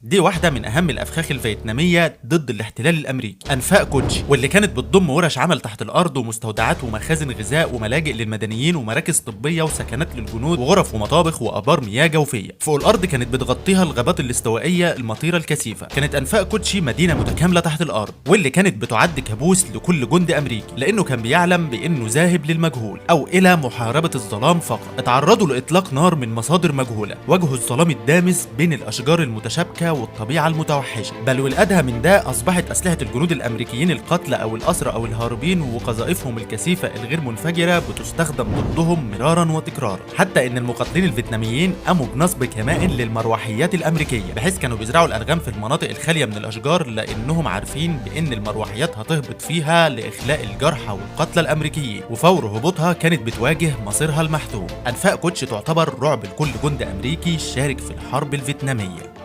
دي واحدة من أهم الأفخاخ الفيتنامية ضد الاحتلال الأمريكي، أنفاق كوتشي، واللي كانت بتضم ورش عمل تحت الأرض ومستودعات ومخازن غذاء وملاجئ للمدنيين ومراكز طبية وسكنات للجنود وغرف ومطابخ وآبار مياه جوفية. فوق الأرض كانت بتغطيها الغابات الاستوائية المطيرة الكثيفة. كانت أنفاق كوتشي مدينة متكاملة تحت الأرض، واللي كانت بتعد كابوس لكل جندي أمريكي، لأنه كان بيعلم بأنه ذاهب للمجهول أو إلى محاربة الظلام فقط. اتعرضوا لإطلاق نار من مصادر مجهولة، واجهوا الظلام الدامس بين الأشجار المتشابكة والطبيعة المتوحشة. بل والأدهى من ده، أصبحت أسلحة الجنود الأمريكيين القتلى أو الأسرى أو الهاربين وقذائفهم الكثيفة الغير منفجرة بتستخدم ضدهم مرارا وتكرارا، حتى إن المقاتلين الفيتناميين قاموا بنصب كمائن للمروحيات الأمريكية، بحيث كانوا بيزرعوا الألغام في المناطق الخالية من الأشجار، لأنهم عارفين بأن المروحيات هتهبط فيها لإخلاء الجرحى والقتلى الأمريكيين، وفور هبوطها كانت بتواجه مصيرها المحتوم. أنفاق كوتش تعتبر رعب لكل جندي أمريكي شارك في الحرب الفيتنامية.